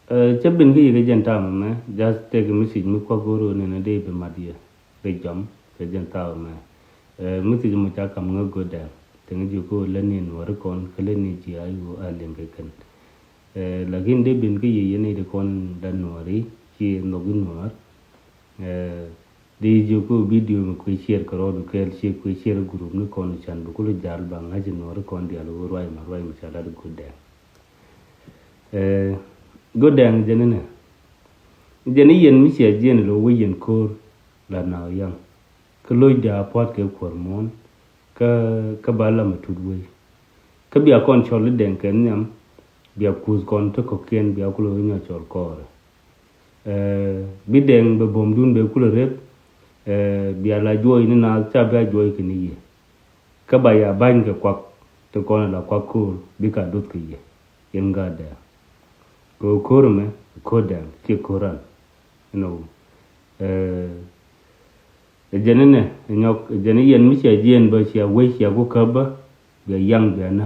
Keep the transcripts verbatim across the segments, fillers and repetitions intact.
Cä ben kä yɛ kɛ jɛn ta̱a̱ mɛ, just tëëkɛ message mi kuak go̱o̱r ɣöö nɛnɛ dee bi mat yɛ rɛy jɔam kɛ jɛn ta̱a̱ mɛ. Message mɔ ca kam ŋäk go̱o̱r dɛɛŋ, tëŋ ji̱ ko̱o̱r lät ni nuɔɔri kɔn kä lät ni ji̱ a ɣöö a liŋ kɛ kɛn. Lakin dee ben kä yɛ yɛn nɛy ti kɔn la nuɔɔri, ci nhɔk i̱ nuɔɔr. Dee jiök kä video mi kui̱ share kɛ rɔɔdu kɛɛl, ci kui̱ share group ni kɔn can bi kulɛ jal ba ŋa̱c nuɔɔri kɔn diaal ɣöö ruac ma ruac mi ca lat go̱o̱r dɛɛŋ. Go̱o̱r dɛɛŋ jɛn inɛ, jɛn i̱ yɛn mi cia jiɛn ilɔ wä yɛn ko̱o̱r la naak yaŋ. Kä lo̱cdɛ a pua̱t kɛ kuäär muɔ̱ɔ̱n kä, kä ba lam a tut wei. Kä bia kɔn cɔl i̱ dɛŋ kɛ nhiam, bia kuth kɔn ti kɔ̱kiɛn bia kulɛ wä nyɔk cɔl kɔɔrɛ. Bi dɛŋ bɛ buɔ̱mdun bɛ kulɛ rep, bia la juɔc ni naath ca bia juɔc kɛ ni yɛ. Kä ba ya ba̱ny kɛ kuak ti kɔn la kuak ko̱o̱r bikɛ a duth kɛ yɛ. Yɛn gaat dɛɛŋ kɛ ɣöö ko̱o̱r ɛmɛ ko̱o̱r dɛɛŋ ciɛ ko̱o̱r ran. Inɔ ɛ jɛn inɛ ɛ nyɔk ɛ jɛn i̱ yɛn mi cia jiɛn bä cia wec cia ku käp bä. Bia yaŋ bia nä.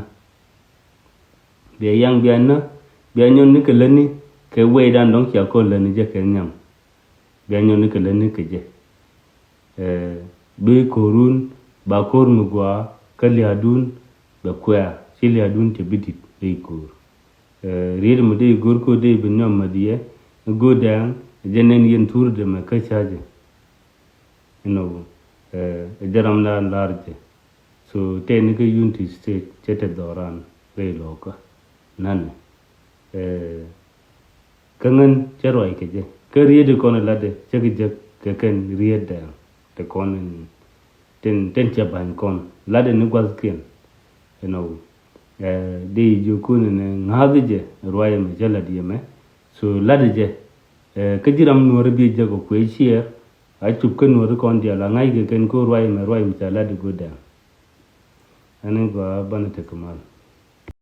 Bia yaŋ bia nä. Bia nyɔn ni kɛ lätni kɛ wecdan dɔ̱ŋ cia kɔn lätni jɛ kɛ nhiam. Bia nyɔn ni kɛ lätni kɛ jɛ. Bi ko̱o̱run ba ko̱o̱r mi gɔaa kä lia̱a̱dun bɛ kuɛ̈ɛ̈ ci lia̱a̱dun cɛ bi di̱t rɛy ko̱o̱r. Riet mi dee go̱o̱r ko̱o̱r dee bi nyɔm mäth yɛ go̱o̱r dɛɛŋ. Jɛ nɛn yɛn thur dee mɛ kä ca̱cɛ. Inɔ ɛ jɛ ram la lar jɛ. So tɛni kä Unity State cɛ te dhɔran rɛy lɔkä. Nanɛ kä ŋän cä ruac kɛ jɛ kä riet ikɔn ilatdɛ cä kɛ jek kɛ kɛn riet dɛɛŋ. Te kɔn in tin tin cɛ ba̱ny kɔn latdɛ ni gua̱thkiɛn. Inɔ di ji̱ kun in ŋa̱th jɛ ruac mɛ cä lat yɛ mɛ. So latdɛ jɛ kä ji̱ ram nuɔ̱ɔ̱ri bi jek ɔ kuëë ciɛɛr. A cup kä nuɔ̱ɔ̱ri kɔn diaal a ŋa̱c kɛ kɛn kä ruac mɛ ruac mɛ cä latdɛ go̱o̱r dɛɛŋ. Ɛn in gɔaa banɛ tek kɛ mal.